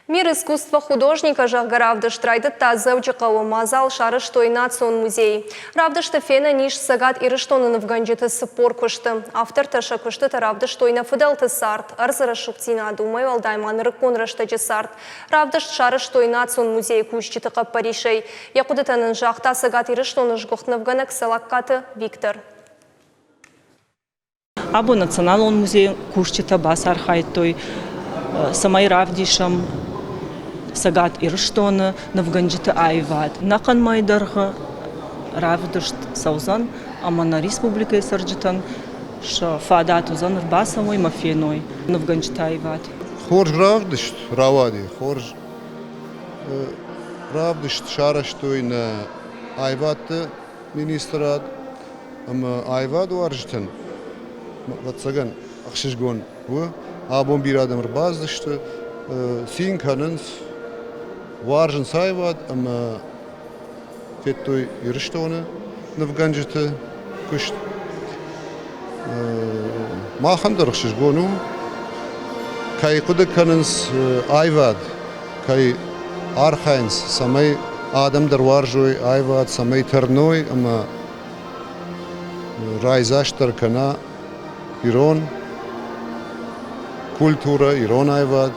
Мир искусства художника, зӕгъгӕ, равдыст райдыдта Дзӕуджыхъӕуы. Мадзал сарӕзтой Национ музейы. Равдысты фенӕн ис Цӕгат Ирыстоны нывгӕнджыты 40 куысты. Автортӕ сӕ куыстытӕ равдыстой нӕ фыдӕлты цард, ӕрдзы рӕсугъддзинад, уымӕй уӕлдай ма нырыккон рӕстӕджы цард. Равдыст сарӕзтой Национ музейы кусджыты хъӕппӕрисӕй. Йӕ хъуыдытӕ нын загъта Цӕгат Ирыстоны сгуыхт нывгӕнӕг Цӕлӕгкаты Виктор. Абон Националон музейы кусджытӕ бацархайдтой, цӕмӕй равдисӕм Цӕгат Ирыстоны нывгӕнджыты аивад. Ӕнӕхъӕн мӕйы дӕргъы равдыст цӕудзӕн ӕмӕ нӕ республикӕйы цӕрджытӕн сӕ фадат уыдзӕн ӕрбацӕуой ӕмӕ феной нывгӕнджыты аивад. Хорз равдыст рауади, хорз равдыст сарӕзтой нӕ аивӕдты министрад ӕмӕ аивадуарзджытӕн, ӕвӕццӕгӕн, ӕхсызгон у. Абон бирӕ адӕм ӕрбацыдысты, цин кӕнынц, уарзынц аивад ӕмӕ федтой Ирыстоны нывгӕнджыты куыст. Махӕн дӕр ӕхсызгон у, кӕй хъуыды кӕнынц аивад, кӕй архайынц, цӕмӕй адӕм дӕр уарзой аивад, цӕмӕй тырной ӕмӕ райдзастдӕр кӕна ирон культурӕ, ирон аивад.